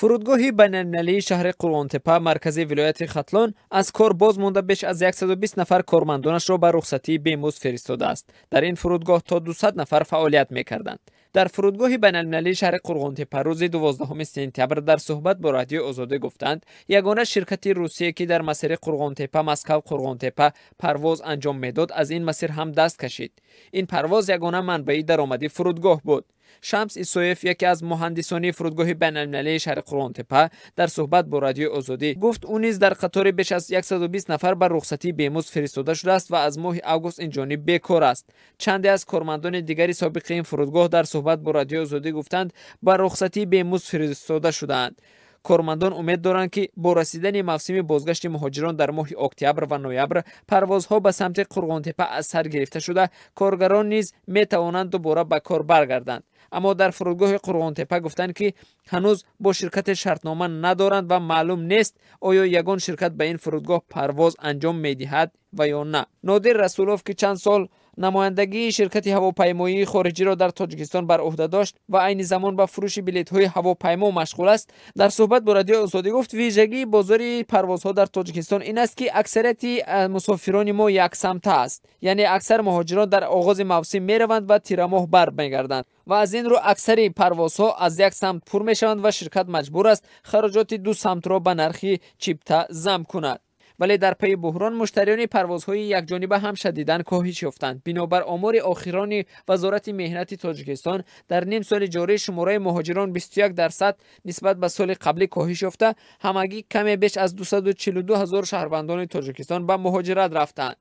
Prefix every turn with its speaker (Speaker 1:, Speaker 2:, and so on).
Speaker 1: Фурудгоҳи байналмилалии шаҳри Қурғонтеппа, маркази вилояти Хатлон, аз кор боз монда, беш аз 120 нафар кормандонашро ба рухсатии бемузд фиристодааст. Дар ин фурудгоҳ то 200 нафар фаъолият мекарданд. Дар фурудгоҳи байналмилалии шаҳри Қурғонтеппа рӯзи 12 сентябр дар суҳбат бо Радиои Озодӣ гуфтанд, ягона ширкати Русия, ки дар масири Қурғонтеппа Москав Қурғонтеппа парвоз анҷом медод, аз ин масир ҳам даст кашид. Ин парвоз ягона манбаи даромади фурудгоҳ буд. Шамс Исоев, яке аз муҳандисони фурудгоҳи байналмилалии шаҳри Қурғонтеппа, дар суҳбат бо Радиои Озодӣ гуфт, ӯ низ дар қатори беш аз 120 нафар ба рухсатии бемузд фиристода шудааст ва аз моҳи август ин ҷониб бекор аст. Чанде аз кормандони дигари собиқи ин фурудгоҳ дар суҳбат бо Радиои Озодӣ гуфтанд, ба рухсатии бемузд фиристода шудаанд. Кормандон умед доранд, ки бо расидани мавсими бозгашти муҳоҷирон дар моҳи октябр ва ноябр парвозҳо ба самти Қурғонтеппа аз сар гирифта шуда, коргарон низ метавонанд дубора ба кор баргарданд. Аммо дар фурудгоҳи Қурғонтеппа гуфтанд, ки ҳанӯз бо ширкате шартнома надоранд ва маълум нест, оё ягон ширкат ба ин фурудгоҳ парвоз анҷом медиҳад ва ё на. Нодир Расулов, ки чанд сол намояндагии ширкати ҳавопаймоии хориҷиро дар Тоҷикистон бар ӯҳда дошт ва айни замон ба фурӯши билетҳои ҳавопаймо машғул аст, дар суҳбат бо Радиои Озодӣ гуфт, вижагии бозори парвозҳо дар Тоҷикистон ин аст, ки аксарияти мусофирони мо яксамта аст, яъне аксар муҳоҷирон дар оғози мавсим мераванд ва тирамоҳ бармегарданд ва аз ин рӯ аксари парвозҳо аз як самт пур мешаванд ва ширкат маҷбур аст хароҷоти ду самтро ба нархи чипта зам кунад. Вале дар пайи буҳрон муштариёни парвозҳои якҷониба ҳам шадидан коҳиш ёфтанд. Бинобар омори охирони Вазорати меҳнати Тоҷикистон, дар ним соли ҷорӣ шумораи муҳоҷирон 21% нисбат ба соли қаблӣ коҳиш ёфта, ҳамагӣ каме беш аз 242 ҳазор шаҳрвандони Тоҷикистон ба муҳоҷират рафтанд.